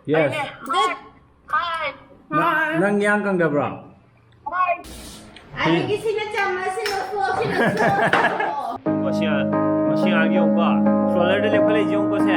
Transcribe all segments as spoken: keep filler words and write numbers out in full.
Yes. ꯅꯪ ꯌꯥꯡ ꯀꯪꯗꯕ꯭ꯔꯣ? ꯑꯩꯒꯤ ꯁꯤꯅ ꯆꯝꯃ, ꯁꯤꯅ ꯁꯣ, ꯁꯤꯅ ꯁꯣ꯫ ꯃꯁꯤ, ꯃꯁꯤ ꯑꯉꯥꯡꯒꯤ ꯌꯦꯡꯉꯨꯀꯣ, ꯁ꯭ꯇ꯭ꯔꯣꯂꯔꯗ ꯂꯦꯞꯈꯠꯂꯛꯏꯁꯦ ꯌꯦꯡꯉꯨꯀꯣ ꯁꯦ꯫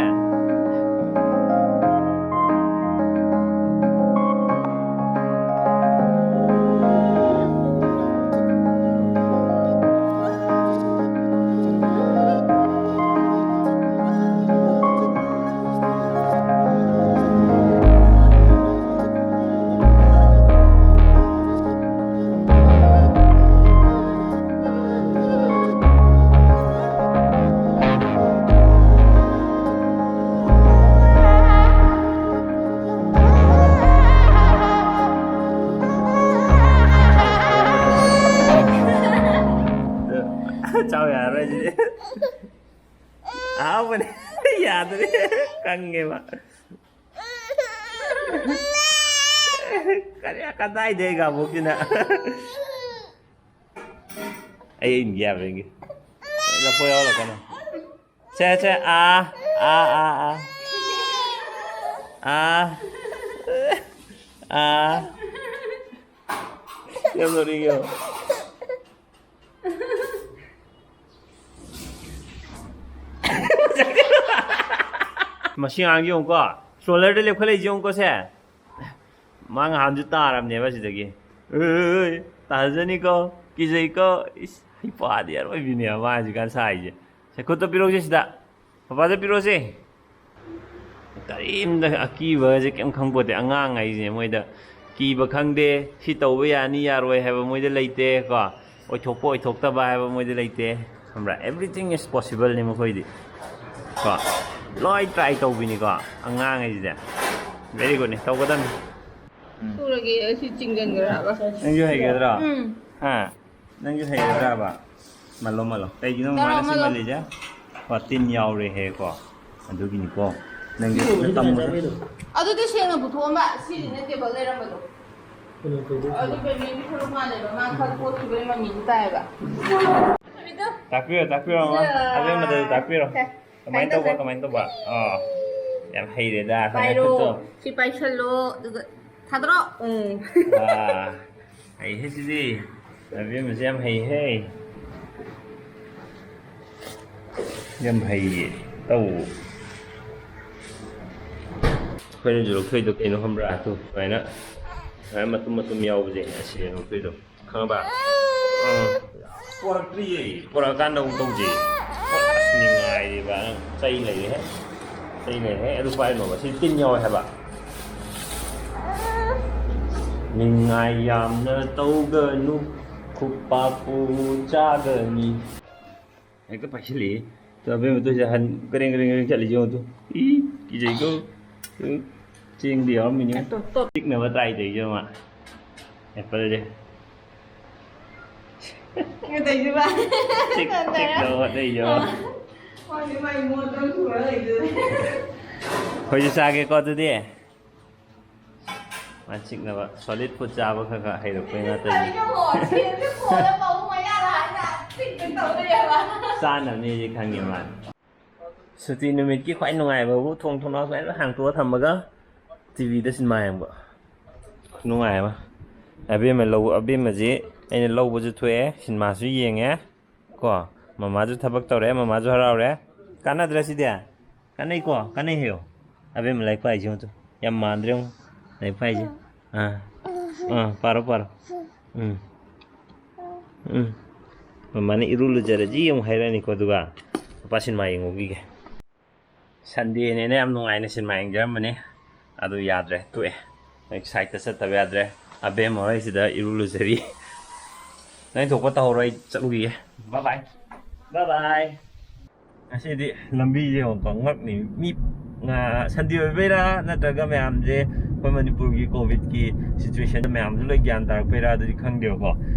ꯆꯥꯎ ꯌꯥꯔꯔꯣꯏ ꯁꯤꯗꯤ꯫ ꯑꯍꯥꯎꯕꯅꯦ꯫ ꯌꯥꯗ꯭ꯔꯦ꯫ ꯀꯪꯉꯦꯕ꯫ ꯀꯔꯤ, ꯀꯗꯥꯏꯗꯩ ꯒꯥꯕꯣꯛꯁꯤꯅ? ꯑꯩ ꯏꯟꯒꯦ ꯌꯥꯕ꯭ꯔꯥ ꯌꯦꯡꯒꯦ꯫ ꯂꯐꯣꯏ ꯌꯥꯎꯍꯜꯂꯛꯀꯅꯨ꯫ ꯁꯦ, ꯁꯦ, ꯑꯥ, ꯑꯥ, ꯑꯥ, ꯑꯥ꯫ ꯑꯥ꯫ ꯑꯥ꯫ ꯌꯥꯝ ꯅꯣꯛꯅꯤꯡꯉꯦ꯫ ꯃꯁꯤ ꯑꯉꯥꯡꯁꯤ ꯌꯦꯡꯉꯨꯀꯣ, ꯁ꯭ꯇ꯭ꯔꯣꯂꯔꯗ ꯂꯦꯞꯈꯠꯂꯛꯏꯁꯤ ꯌꯦꯡꯉꯨꯀꯣ ꯁꯦ꯫ ꯃꯥ ꯉꯍꯥꯟꯁꯨ ꯇꯥꯔꯕꯅꯦꯕ ꯁꯤꯗꯒꯤ꯫ ꯑꯣꯏ, ꯇꯥꯖꯅꯤꯀꯣ, ꯀꯤꯖꯩꯀꯣ꯫ ꯏꯁ, ꯍꯩꯄꯥꯗꯤ ꯑꯔꯣꯏꯕꯤꯅꯦꯕ ꯃꯥ ꯍꯧꯖꯤꯛꯀꯥꯟ ꯁꯥꯏꯁꯦ꯫ ꯁꯦ, ꯈꯨꯠꯇꯣ ꯄꯤꯔꯛꯎꯁꯦ ꯁꯤꯗ꯫ ꯄꯄꯥꯗ ꯄꯤꯔꯛꯑꯣꯁꯦ꯫ ꯀꯔꯤꯝꯇ ꯑꯀꯤꯕꯁꯦ ꯀꯩꯝ ꯈꯪꯄꯣꯠꯇꯦ꯫ ꯑꯉꯥꯡ ꯍꯥꯏꯁꯦ ꯃꯣꯏꯗ ꯀꯤꯕ ꯈꯪꯗꯦ, ꯁꯤ ꯇꯧꯕ ꯌꯥꯅꯤ ꯌꯥꯔꯣꯏ ꯍꯥꯏꯕ ꯃꯣꯏꯗ ꯂꯩꯇꯦ ꯀꯣ, ꯑꯣꯏꯊꯣꯛꯄ ꯑꯣꯏꯊꯣꯛꯇꯕ ꯍꯥꯏꯕ ꯃꯣꯏꯗ ꯂꯩꯇꯦ, ꯈꯪꯕ꯭ꯔꯥ? Everything is possible ꯅꯤ ꯃꯈꯣꯏꯗꯤ ꯀꯣ, ꯂꯣꯏ try ꯇꯧꯕꯤꯅꯤꯀꯣ ꯑꯉꯥꯡ ꯍꯥꯏꯁꯤꯗꯤ꯫ Very good ꯅꯤ, ꯇꯧꯒꯗꯕꯅꯤ꯫ ꯎꯝ꯫ ꯇꯨꯔꯒꯦ ꯑꯁꯤ ꯆꯤꯡꯁꯤꯟꯈ꯭ꯔꯕ꯫ ꯅꯪꯁꯨ ꯍꯩꯒꯗ꯭ꯔꯣ? ꯎꯝ꯫ ꯍꯥ? ꯅꯪꯁꯨ ꯍꯩꯒꯗ꯭ꯔꯕ? ꯃꯜꯂꯣ, ꯃꯜꯂꯣ꯫ ꯀꯩꯒꯤꯅꯣ ꯇꯧꯔꯣ, ꯃꯃꯥꯅ ꯁꯤ ꯃꯜꯂꯣ꯫ ꯃꯜꯂꯤꯁꯦ? ꯀꯣ, ꯇꯤꯟ ꯌꯥꯎꯔꯦ ꯍꯦꯀꯣ꯫ ꯑꯗꯨꯒꯤꯅꯤꯀꯣ꯫ ꯅꯪꯁꯨ ꯇꯝꯃꯨ꯫ ꯑꯗꯨꯗꯤ ꯁꯦꯡꯅ ꯄꯨꯊꯣꯛꯑꯝꯕ, ꯁꯤꯁꯤꯅ ꯇꯦꯕꯜ ꯂꯩꯔꯝꯕꯗꯣ꯫ ꯑꯗꯨ ꯄꯦꯃꯦꯟꯒꯤ ꯁꯔꯨꯛ ꯃꯥꯜꯂꯦꯕ, ꯃꯥ ꯈꯔ ꯀꯣꯠꯈꯤꯕꯩ ꯃꯃꯤꯗꯤ ꯇꯥꯏꯌꯦꯕ꯫ ꯇꯥꯛꯄꯤꯔꯣ, ꯇꯥꯛꯄꯤꯔꯣ, ꯃꯃꯥ꯫ ꯑꯕꯦꯝꯃꯗꯁꯨ ꯇꯥꯛꯄꯤꯔꯣ꯫ ꯀꯃꯥꯏꯅ ꯇꯧꯕ, ꯀꯃꯥꯏꯅ ꯇꯧꯕ? ꯑꯥ꯫ ꯌꯥꯝ ꯍꯩꯔꯦꯗ, ꯄꯥꯏꯔꯣ꯫ ꯈꯨꯠꯇꯣ꯫ ꯁꯤ ꯄꯥꯏꯁꯜꯂꯣ꯫ ꯑꯗꯨꯒ ꯊꯥꯗꯣꯔꯛꯑꯣ꯫ ꯎꯝ꯫ ꯋꯥ, ꯍꯩꯍꯦ ꯁꯤꯗꯤ꯫ ꯑꯕꯦꯝꯃꯁꯦ ꯌꯥꯝ ꯍꯩꯍꯦ꯫ ꯌꯥꯝ ꯍꯩꯌꯦ꯫ ꯇꯧ꯫ ꯑꯩꯈꯣꯏꯅꯁꯨ ꯂꯧꯊꯣꯛꯏꯗꯣ ꯀꯩꯅꯣ ꯈꯪꯕ꯭ꯔꯥ? ꯑꯗꯨ ꯁꯨꯃꯥꯏꯅ, ꯁꯨꯃꯥꯏꯅ ꯃꯇꯨꯝ ꯃꯇꯨꯝ ꯌꯥꯎꯕꯁꯦ ꯑꯁꯤꯅꯦ ꯂꯧꯊꯣꯛꯏꯗꯣ꯫ ꯈꯪꯉꯕ? ꯎꯝ꯫ ꯄꯣꯔꯛꯇ꯭ꯔꯤꯌꯦ꯫ ꯄꯣꯔꯛꯑꯀꯥꯟꯗ ꯑꯃꯨꯛ ꯇꯧꯁꯦ꯫ ꯑꯁ, ꯅꯤꯡꯉꯥꯏꯔꯤꯕ꯫ ꯅꯪ ꯆꯩ ꯂꯩꯔꯦꯍꯦ꯫ ꯆꯩ ꯂꯩꯔꯦꯍꯦ꯫ ꯑꯗꯨ ꯄꯥꯏꯅꯣꯕ꯫ ꯁꯤ ꯇꯤꯟ ꯌꯥꯎꯋꯦ ꯍꯥꯏꯕ꯫ ꯅꯤꯡꯉꯥꯏ ꯌꯥꯝꯅ ꯇꯧꯒꯅꯨ꯫ ꯈꯨꯄꯥꯛꯄꯨ ꯆꯥꯒꯅꯤ꯫ ꯍꯦꯛꯇ ꯄꯥꯏꯁꯤꯜꯂꯛꯏ꯫ ꯇꯣ ꯑꯕꯦꯝꯃ ꯇꯧꯁꯦ ꯍꯟ ꯀꯔꯦꯡ ꯀꯔꯦꯡ ꯀꯔꯦꯡ ꯆꯠꯂꯤꯁꯦ ꯌꯦꯡꯉꯨ ꯇꯨ꯫ ꯏ, ꯀꯤꯖꯩꯀꯣ꯫ ꯇꯨ, ꯆꯦꯡꯗꯤ ꯌꯥꯎꯔꯝꯃꯤꯅꯦ꯫ ꯇꯣ, ꯇꯣ꯫ ꯆꯤꯛꯅꯕ try ꯇꯧꯔꯤꯁꯦ ꯃꯥ꯫ Apple ꯁꯦ꯫ ꯀꯩꯗꯧꯗꯣꯏꯕ? ꯆꯤꯛ, ꯆꯤꯛꯅꯕ ꯍꯣꯠꯅꯩꯁꯦ ꯃꯥ꯫ ꯃꯥꯗꯤ ꯃꯥꯏ ꯃꯣꯠꯄ ꯄꯨꯔ ꯂꯩꯗꯣꯏꯅꯦ꯫ ꯑꯩꯈꯣꯏꯁꯨ ꯆꯥꯒꯦꯀꯣ ꯑꯗꯨꯗꯤ꯫ ꯃꯥ ꯆꯤꯛꯅꯕ solid food ꯆꯥꯕ ꯈꯔ ꯈꯔ ꯍꯩꯔꯛꯄꯩ ꯅꯠꯇ꯭ꯔꯗꯤ꯫ ꯀꯩꯅꯣ? ꯁꯦꯝꯁꯦ ꯈꯣꯜꯂ ꯄꯥꯕꯨꯡ ꯃꯌꯥꯗ ꯍꯥꯏꯅ ꯆꯤꯛꯇ ꯇꯧ ꯂꯩꯔꯕ꯫ ꯆꯥꯅꯕꯅꯦꯁꯦ ꯈꯪꯉꯦ ꯃꯥꯅ꯫ ꯁꯨꯇꯤ ꯅꯨꯃꯤꯠꯀꯤ ꯈ꯭ꯋꯥꯏ ꯅꯨꯡꯉꯥꯏꯕꯕꯨ ꯊꯣꯡ ꯊꯣꯡꯅꯥꯎ ꯁꯨꯃꯥꯏꯅ ꯍꯥꯡꯇꯣꯛꯑ ꯊꯝꯃꯒ T V ꯗ ꯁꯤꯅꯦꯃꯥ ꯌꯦꯡꯕ꯫ ꯈꯨꯅꯨꯡꯉꯥꯏ ꯑꯃ꯫ ꯑꯕꯦꯝꯃ ꯂꯧ-, ꯑꯕꯦꯝꯃꯁꯤ ꯑꯩꯅ ꯂꯧꯕꯁꯨ ꯊꯣꯛꯑꯦ, ꯁꯤꯅꯦꯃꯥꯁꯨ ꯌꯦꯡꯉꯦ꯫ ꯀꯣ, ꯃꯃꯥꯁꯨ ꯊꯕꯛ ꯇꯧꯔꯦ, ꯃꯃꯥꯁꯨ ꯍꯔꯥꯎꯔꯦ꯫ ꯀꯥꯟꯅꯗ꯭ꯔꯥ ꯁꯤꯗꯤ? ꯀꯥꯟꯅꯩꯀꯣ? ꯀꯥꯟꯅꯩ ꯍꯥꯏꯌꯣ꯫ ꯑꯕꯦꯝꯃ ꯂꯥꯏꯔꯤꯛ ꯄꯥꯏꯁꯦ ꯌꯦꯡꯉꯨ ꯇꯨ꯫ ꯌꯥꯝ ꯃꯥꯟꯗ꯭ꯔꯦ ꯌꯦꯡꯉꯨ꯫ ꯂꯥꯏꯔꯤꯛ ꯄꯥꯏꯁꯦ꯫ ꯑꯥ꯫ ꯑꯥ, ꯄꯥꯔꯣ, ꯄꯥꯔꯣ꯫ ꯎꯝ꯫ ꯎꯝ꯫ ꯃꯃꯥꯅ ꯏꯔꯨ ꯂꯨꯖꯔꯁꯤ ꯑꯃꯨꯛ ꯍꯥꯏꯔꯛꯑꯅꯤꯀꯣ, ꯑꯗꯨꯒ ꯂꯨꯄꯥ ꯁꯤꯅꯦꯃꯥ ꯌꯦꯡꯉꯨꯈꯤꯒꯦ꯫ Sunday ꯅꯦꯅ ꯌꯥꯝ ꯅꯨꯡꯉꯥꯏꯅ ꯁꯤꯅꯦꯃꯥ ꯌꯦꯡꯖꯔꯝꯕꯅꯤ꯫ ꯑꯗꯨ ꯌꯥꯗ꯭ꯔꯦ, ꯇꯣꯛꯑꯦ꯫ Side ꯇ ꯆꯠꯇꯕ ꯌꯥꯗ꯭ꯔꯦ꯫ ꯑꯕꯦꯝꯃ ꯍꯣꯏꯁꯤꯗ ꯏꯔꯨ ꯂꯨꯖꯔꯤ꯫ ꯅꯪ ꯊꯣꯛꯄ ꯇꯧꯍꯧꯔꯣ, ꯑꯩ ꯆꯠꯂꯨꯈꯤꯒꯦ꯫ Bye bye꯫ Bye bye꯫ ꯉꯁꯤꯗꯤ ꯂꯝꯕꯤꯁꯦ ꯑꯃꯨꯛꯀ ꯉꯛꯅꯤ꯫ ꯃꯤ, ꯉꯥ-, Sunday ꯑꯣꯏꯕꯩꯔꯥ ꯅꯠꯇ꯭ꯔꯒ ꯃꯌꯥꯝꯁꯦ ꯑꯩꯈꯣꯏ ꯃꯅꯤꯄꯨꯔꯒꯤ COVID ꯀꯤ situation ꯃꯌꯥꯝꯁꯨ ꯂꯣꯏ ꯒ꯭ꯌꯥꯟ ꯇꯥꯔꯛꯄꯩꯔꯥ ꯑꯗꯨꯗꯤ ꯈꯪꯗꯦꯕꯀꯣ꯫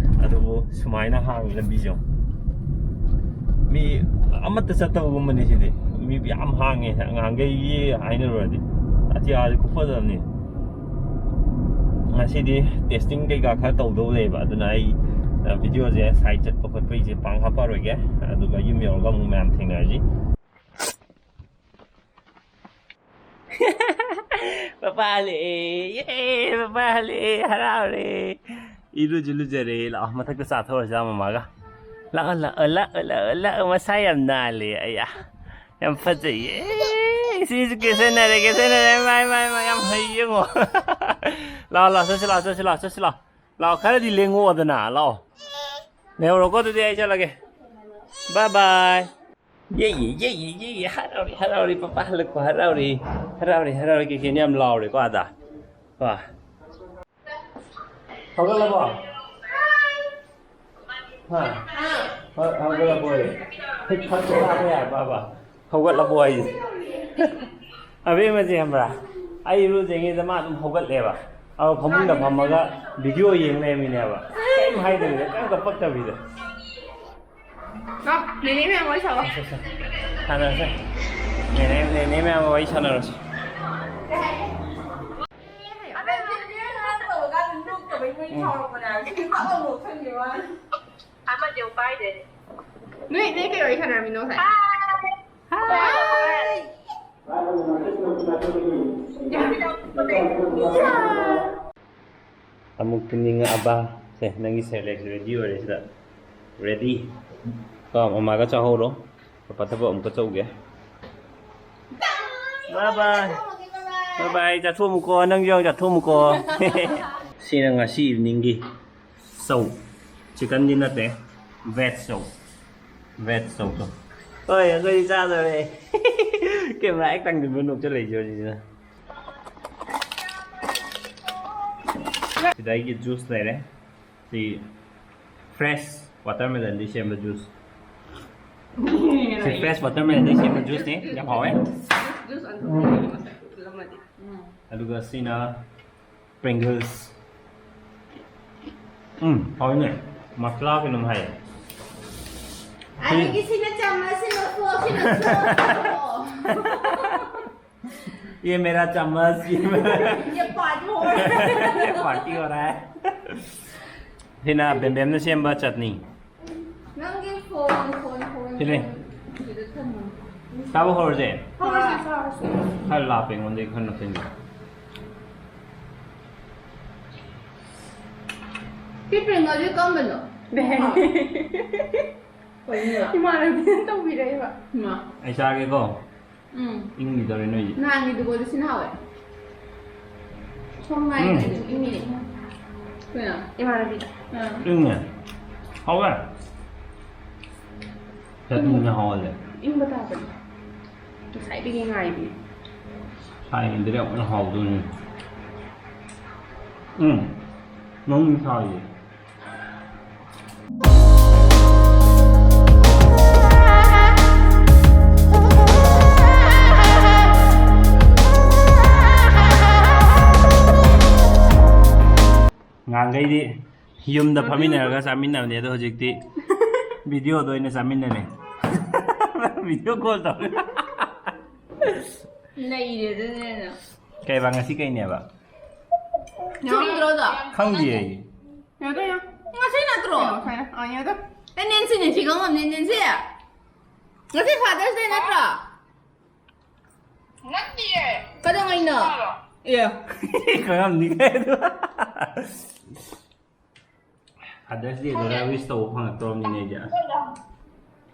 ꯑꯗꯨꯕꯨ ꯁꯨꯃꯥꯏꯅ ꯍꯥꯡꯉꯤ ꯂꯝꯕꯤꯁꯦ ꯌꯦꯡꯉꯨ꯫ ꯃꯤ ꯑꯃꯠꯇ ꯆꯠꯇꯕꯒꯨꯝꯕꯅꯤ ꯁꯤꯗꯤ꯫ ꯃꯤ ꯌꯥꯝ ꯍꯥꯡꯉꯦ ꯑꯉꯥꯡꯈꯩꯒꯤ ꯍꯥꯏꯅꯔꯨꯔꯗꯤ꯫ ꯑꯇꯤꯌꯥꯁꯦ ꯈꯨꯐꯖꯕꯅꯤ꯫ ꯉꯁꯤꯗꯤ testing ꯀꯩꯀꯥ ꯈꯔ ꯇꯧꯗꯧ ꯂꯩꯕ, ꯑꯗꯨꯅ ꯑꯩ, ꯑ, video ꯁꯦ side ꯆꯠꯄ ꯈꯣꯠꯄꯒꯤꯁꯦ ꯄꯥꯡ ꯍꯥꯞꯄꯛꯑꯔꯣꯏꯒꯦ꯫ ꯑꯗꯨꯒ ꯌꯨꯝ ꯌꯧꯔꯒ ꯑꯃꯨꯛ ꯃꯌꯥꯝ ꯊꯦꯡꯅꯔꯁꯤ꯫ ꯄꯄꯥ ꯍꯜꯂꯛꯑꯦ! ꯌꯦ! ꯄꯄꯥ ꯍꯜꯂꯛꯑꯦ! ꯍꯔꯥꯎꯔꯦ! ꯏꯔꯨꯁꯨ ꯂꯨꯖꯔꯦ꯫ ꯂꯥꯛꯑꯣ, ꯃꯊꯛꯇ ꯆꯥ ꯊꯛꯎꯔꯁꯤ, ꯂꯥꯛꯑꯣ, ꯃꯃꯥꯒ꯫ ꯂꯥꯛꯑꯣ, ꯂꯥꯛꯑꯣ, ꯂꯥꯛꯑꯣ, ꯂꯥꯛꯑꯣ, ꯂꯥꯛꯑꯣ꯫ ꯃꯁꯥ ꯌꯥꯝ ꯅꯥꯜꯂꯦ꯫ ꯑꯌꯥ! ꯌꯥꯝ ꯐꯖꯩꯌꯦ! ꯁꯤꯁꯨ ꯀꯦꯁꯟꯅꯔꯦ, ꯀꯦꯁꯟꯅꯔꯦ꯫ ꯃꯥꯏ, ꯃꯥꯏ, ꯃꯥꯏ, ꯌꯥꯝ ꯍꯩ ꯌꯦꯡꯉꯣ꯫ ꯂꯥꯛꯑꯣ, ꯂꯥꯛꯑꯣ, ꯆꯠꯁꯤ ꯂꯥꯛꯑꯣ, ꯆꯠꯁꯤ ꯂꯥꯛꯑꯣ, ꯆꯠꯁꯤ ꯂꯥꯛꯑꯣ꯫ ꯂꯥꯛꯑꯣ, ꯈꯔꯗꯤ ꯂꯦꯡꯉꯛꯑꯣꯗꯅ, ꯂꯥꯛꯑꯣ꯫ ꯂꯩꯍꯧꯔꯣꯀꯣ, ꯑꯗꯨꯗꯤ ꯑꯩ ꯆꯠꯂꯒꯦ꯫ Bye bye꯫ ꯌꯦ, ꯌꯦ, ꯌꯦ, ꯌꯦ, ꯌꯦ, ꯍꯔꯥꯎꯔꯤ, ꯍꯔꯥꯎꯔꯤ, ꯄꯄꯥ ꯍꯜꯂꯛꯄ ꯍꯔꯥꯎꯔꯤ꯫ ꯍꯔꯥꯎꯔꯤ, ꯍꯔꯥꯎꯔꯤ, ꯀꯩꯀꯩꯅꯣ ꯌꯥꯝ ꯂꯥꯎꯔꯦꯀꯣ ꯑꯥꯗ꯫ ꯀꯣ꯫ ꯍꯧꯒꯠꯂꯕꯣ? ꯍꯥ? ꯍꯧ-, ꯍꯧꯒꯠꯂꯕꯣꯌꯦ? ꯐꯠ ꯐꯠ ꯆꯥꯕ ꯌꯥꯔꯕꯕ? ꯍꯧꯒꯠꯂꯕꯣ ꯍꯥꯏꯁꯦ? ꯑꯕꯦꯝꯃꯁꯦ ꯈꯪꯕ꯭ꯔꯥ? ꯑꯩ ꯏꯔꯨꯖꯉꯩꯗ ꯃꯥ ꯑꯗꯨꯝ ꯍꯧꯒꯠꯂꯦꯕ꯫ ꯑꯗꯨꯒ ꯐꯃꯨꯡꯗ ꯐꯝꯃꯒ video ꯌꯦꯡ ꯂꯩꯔꯝꯃꯤꯅꯦꯕ꯫ ꯀꯔꯤꯝ ꯍꯥꯏꯗꯕꯤꯗ, ꯀꯔꯤꯝ ꯀꯞꯄꯛꯇꯕꯤꯗ꯫ ꯂꯥꯎ, ꯅꯦꯅꯦ ꯃꯌꯥꯝ ꯋꯥꯔꯤ ꯁꯥꯎ꯫ ꯁꯥꯟꯅꯔꯁꯦ꯫ ꯅꯦꯅꯦ, ꯅꯦꯅꯦ ꯃꯌꯥꯝꯒ ꯋꯥꯔꯤ ꯁꯥꯟꯅꯔꯁꯦ꯫ ꯑꯃꯗꯤ ꯎꯄꯥꯏ ꯂꯩ꯫ ꯅꯣꯏ, ꯅꯣꯏ ꯀꯩ ꯋꯥꯔꯤ ꯁꯥꯟꯅꯔꯝꯃꯤꯅꯣ ꯉꯁꯥꯏ? ꯑꯃꯨꯛ ꯇꯨꯝꯅꯤꯡꯉꯛꯑꯕ? ꯁꯦ, ꯅꯪꯒꯤ Cerelac ready ꯑꯣꯏꯔꯦ ꯁꯤꯗ꯫ Ready꯫ ꯀꯣ, ꯃꯃꯥꯒ ꯆꯥꯍꯧꯔꯣ꯫ ꯄꯄꯥ ꯊꯕꯛ ꯑꯃꯨꯛꯀ ꯆꯧꯒꯦ꯫ Bye bye꯫ Bye bye꯫ ꯆꯥꯊꯣꯛꯑꯝꯃꯨꯀꯣ, ꯅꯪꯁꯨ ꯌꯥꯎꯅ ꯆꯥꯊꯣꯛꯑꯝꯃꯨꯀꯣ꯫ ꯁꯤꯅ ꯉꯁꯤ eveningꯒꯤ ꯆꯧ꯫ Chickenꯗꯤ ꯅꯠꯇꯦ, veg ꯆꯧ꯫ Veg ꯆꯧ ꯆꯧ꯫ ꯍꯣꯏ, ꯑꯩꯈꯣꯏꯗꯤ ꯆꯥꯗꯧꯔꯦ꯫ Camera ꯍꯦꯛ ꯇꯪꯁꯤꯟꯕ ꯅꯣꯛꯆꯔꯛꯏꯁꯦ ꯍꯧꯖꯤꯛꯁꯤꯅ꯫ ꯁꯤꯗ ꯑꯩꯒꯤ juice ꯂꯩꯔꯦ꯫ ꯁꯤ fresh watermelonꯗꯒꯤ ꯁꯦꯝꯕ juice꯫ ꯁꯤ fresh watermelonꯗꯒꯤ ꯁꯦꯝꯕ juiceꯅꯦ꯫ ꯌꯥꯝ ꯍꯥꯎꯋꯦ꯫ Juice ꯑꯣꯟꯊꯣꯛꯄꯒꯤ ꯃꯁꯛꯇꯨ ꯎꯠꯂꯝꯃꯗꯤ꯫ ꯑꯗꯨꯒ ꯁꯤꯅ Pringles꯫ ꯎꯝ, ꯍꯥꯎꯋꯤꯅꯦ꯫ ꯃꯁꯂꯥ ꯀꯩꯅꯣꯝ ꯍꯥꯏꯌꯦ꯫ ꯑꯩꯒꯤꯁꯤꯅ ꯆꯥꯃꯁ, ꯁꯤꯅ fork, ꯁꯤꯅ spoon꯫ ये मेरा चम्मच, ये मेरा ये party हो रहा है। Party हो रहा है। ꯁꯤꯅ ꯕꯦꯝꯕꯦꯝꯅ ꯁꯦꯝꯕ ꯆꯠꯅꯤ꯫ ꯅꯪꯒꯤ phone, phone, phone, ꯁꯤꯅꯦ꯫ Phone꯫ ꯁꯤꯗ ꯊꯝꯃꯣ꯫ ꯆꯥꯕ ꯍꯧꯔꯁꯦ꯫ ꯍꯧꯔꯁꯦ, ꯆꯥꯔꯁꯦ꯫ ꯈꯔ ꯂꯥꯞꯄꯦ ꯑꯩꯉꯣꯟꯗꯒꯤ ꯈꯔ ꯅꯛꯁꯤꯟꯕ꯫ ꯁꯤ ꯄ꯭ꯔꯦꯡꯒꯜꯁꯦ ꯀꯔꯝꯕꯅꯣ? ꯀꯩꯅꯣ? ꯏꯃꯥꯟꯅꯕꯤꯅ ꯇꯧꯕꯤꯔꯛꯏꯕ꯫ ꯏꯃꯥ꯫ ꯑꯩ ꯆꯥꯒꯦꯀꯣ꯫ ꯎꯝ꯫ ꯏꯪꯈꯤꯗꯧꯔꯦ ꯅꯣꯏꯗꯤ꯫ ꯅꯍꯥꯟꯒꯤꯗꯨꯕꯨ ꯑꯗꯨ ꯁꯤꯅ ꯍꯥꯎꯋꯦ꯫ ꯁꯣꯝ ꯎꯝ꯫ ꯉꯥꯏꯗꯤ ꯏꯪꯉꯤ꯫ ꯀꯩꯅꯣ? ꯏꯃꯥꯟꯅꯕꯤꯗ꯫ ꯑꯥ꯫ ꯏꯪꯉꯦ꯫ ꯍꯥꯎꯋꯦ꯫ ꯆꯠꯅꯤꯅ ꯍꯥꯎꯍꯜꯂꯦ꯫ ꯏꯪꯕ ꯇꯥꯕꯅꯤ꯫ ꯉꯁꯥꯏꯗꯒꯤ ꯉꯥꯏꯕꯤ꯫ ꯁꯥꯏꯉꯩꯗꯗꯤ ꯑꯃꯨꯛ ꯍꯦꯟꯅ ꯍꯥꯎꯗꯣꯏꯅꯤ꯫ ꯎꯝ꯫ ꯅꯪ ꯁꯥꯏꯌꯦ꯫ ꯉꯍꯥꯟꯈꯩꯗꯤ ꯌꯨꯝꯗ ꯐꯝꯃꯤꯟꯅꯔꯒ ꯆꯥꯃꯤꯟꯅꯕꯅꯦ, ꯑꯗꯣ ꯍꯧꯖꯤꯛꯇꯤ ꯚꯤꯗꯤꯑꯣꯗ ꯑꯣꯏꯅ ꯆꯥꯃꯤꯟꯅꯔꯦ꯫ ꯚꯤꯗꯤꯑꯣ ꯀꯣꯜ ꯇꯧꯔꯦ꯫ ꯅꯩꯔꯦ ꯑꯗꯨꯅꯦꯅ꯫ ꯀꯩꯕ, ꯉꯁꯤ ꯀꯩꯅꯦꯕ? ꯈꯪꯗ꯭ꯔꯣꯗꯣ? ꯈꯪꯗꯤꯌꯦ ꯑꯩ꯫ ꯌꯥꯗꯣ ꯌꯥ꯫ ꯉꯁꯤ ꯅꯠꯇ꯭ꯔꯣ? ꯁꯥꯏꯅ ꯑꯥ ꯌꯥꯗꯣ꯫ ꯑꯦ, ꯅꯦꯟꯁꯤ, ꯅꯦꯟꯁꯤ ꯈꯪꯉꯝꯅꯤ, ꯅꯦꯟꯁꯤ꯫ ꯉꯁꯤ Father's Day ꯅꯠꯇ꯭ꯔꯣ? ꯅꯠꯇꯤꯌꯦ꯫ ꯀꯩꯗꯧꯉꯩꯅꯣ? ꯀꯅꯥꯅꯣ? ꯑꯦ꯫ ꯈꯪꯉꯝꯅꯤ ꯀꯩꯅꯣ꯫ Father's Day ꯗ wish ꯇꯧꯕ ꯐꯪꯉꯛꯇ꯭ꯔꯕꯅꯤꯅꯦ ꯑꯩꯗꯤ꯫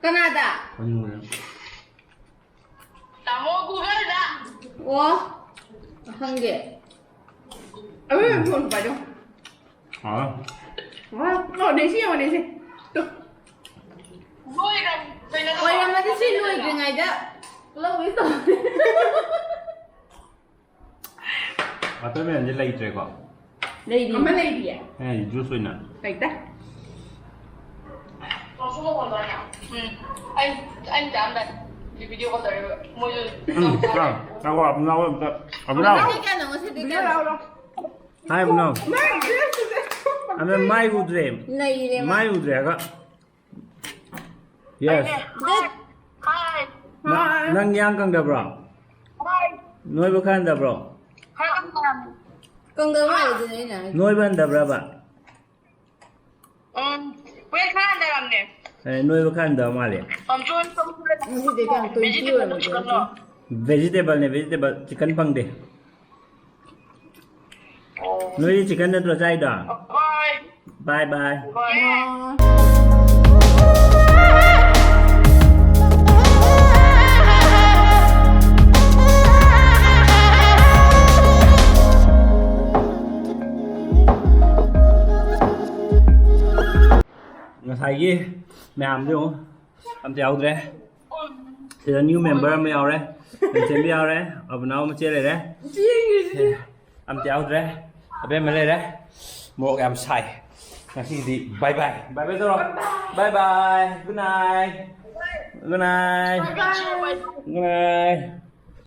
ꯀꯅꯥꯗ? ꯈꯪꯉꯨꯔꯦ꯫ ꯇꯥꯃꯣ Google ꯗ꯫ ꯑꯣ꯫ ꯍꯪꯒꯦ꯫ ꯑꯔꯣꯏꯕ ꯐꯣꯟ ꯄꯥꯏꯗꯣ꯫ ꯑꯥ꯫ ꯋꯥ, ꯅꯦꯁꯤ ꯌꯦꯡꯉꯣ, ꯅꯦꯁꯤ꯫ ꯇꯨ꯫ ꯂꯣꯏꯔꯝ-, ꯀꯩꯅꯣ ꯇꯧꯕ꯫ ꯑꯣꯏꯔꯝꯃꯗꯤ ꯁꯤ ꯂꯣꯏꯗ꯭ꯔꯤꯉꯩꯗ ꯂꯧꯕꯤ ꯇꯧꯕꯤ꯫ Watermelon ꯁꯦ ꯂꯩꯇ꯭ꯔꯦꯀꯣ꯫ ꯂꯩꯔꯤ꯫ ꯑꯃ ꯂꯩꯔꯤꯌꯦ꯫ ꯑꯩꯅ ꯍꯥꯏꯗꯤ juice ꯑꯣꯏꯅ꯫ ꯂꯩꯇꯦ꯫ ꯎꯝ꯫ ꯑꯩ, ꯑꯩꯅ ꯆꯥꯔꯝꯗꯥꯏ꯫ ꯚꯤꯗꯤꯑꯣ ꯀꯣꯜ ꯇꯧꯔꯤꯕ꯫ ꯃꯣꯏꯁꯨ ꯎꯝ, ꯑꯥ, ꯉꯥꯏꯈꯣ, ꯑꯕꯨꯅꯥꯎ ꯑꯝꯇ, ꯑꯕꯨꯅꯥꯎ꯫ ꯉꯁꯤꯗꯤ ꯀꯌꯥꯅꯣ? ꯉꯁꯤꯗꯤ ꯀꯌꯥꯅꯣ? ꯍꯥꯏ, ꯑꯕꯨꯅꯥꯎ꯫ ꯃꯥꯏ dress ꯁꯦ꯫ ꯑꯃ ꯃꯥꯏ ꯎꯗ꯭ꯔꯦ꯫ ꯂꯩꯔꯦ ꯃꯥ꯫ ꯃꯥꯏ ꯎꯗ꯭ꯔꯦ ꯍꯥꯏꯒ꯫ Yes꯫ ꯗꯦꯠ ꯍꯥꯏ꯫ ꯅ-, ꯅꯪ ꯌꯥꯡ ꯀꯪꯗꯕ꯭ꯔꯣ? ꯍꯥꯏ꯫ ꯅꯣꯏꯕ ꯈꯔ ꯍꯟꯊꯕ꯭ꯔꯣ? ꯈꯔ ꯀꯪꯗꯕꯅꯤ꯫ ꯀꯪꯗꯕ ꯃꯥꯜꯂꯦ ꯑꯗꯨꯅꯦ ꯑꯩꯅ ꯍꯥꯏꯗꯤ꯫ ꯅꯣꯏꯕ ꯍꯟꯊꯕ꯭ꯔꯕ? ꯎꯝ꯫ ꯋꯦꯠ ꯈꯔ ꯍꯟꯊꯔꯝꯅꯦ꯫ ꯑꯦ, ꯅꯣꯏꯕ ꯈꯔ ꯍꯟꯊꯕ ꯃꯥꯜꯂꯦ꯫ ꯄꯝꯆꯣꯟ ꯄꯝꯆꯣꯟ꯫ ꯉꯁꯤꯗꯤ ꯀꯌꯥꯝ twenty ꯚꯦꯖꯤꯇꯦꯕꯜ ꯑꯣꯏꯔꯝꯃꯒꯦ? ꯆꯤꯀꯟꯂꯣ? Vegetable ꯅꯦ, vegetable, chicken ꯐꯪꯗꯦ꯫ ꯅꯣꯏꯗꯤ chicken ꯅꯠꯇ꯭ꯔꯣ ꯆꯥꯏꯗꯣ? Bye bye. ꯉꯁꯥꯏꯒꯤ ꯃꯌꯥꯝꯗꯣ ꯌꯦꯡꯉꯨ, ꯑꯝꯇ ꯌꯥꯎꯗ꯭ꯔꯦ꯫ ꯁꯤꯗ new member ꯑꯃ ꯌꯥꯎꯔꯦ꯫ ꯂꯟꯆꯦꯟꯕꯤ ꯌꯥꯎꯔꯦ꯫ ꯑꯕꯨꯅꯥꯎ ꯃꯆꯦ ꯂꯩꯔꯦ꯫ ꯑꯝꯇ ꯌꯥꯎꯗ꯭ꯔꯦ꯫ ꯑꯕꯦꯝꯃ ꯂꯩꯔꯦ꯫ ꯃꯣꯔꯣꯛ ꯌꯥꯝ ꯁꯥꯏ꯫ ꯉꯁꯤꯒꯤꯗꯤ bye bye꯫ Bye bye ꯇꯧꯔꯣ꯫ Bye bye꯫ Good night꯫ Good night꯫ Good night꯫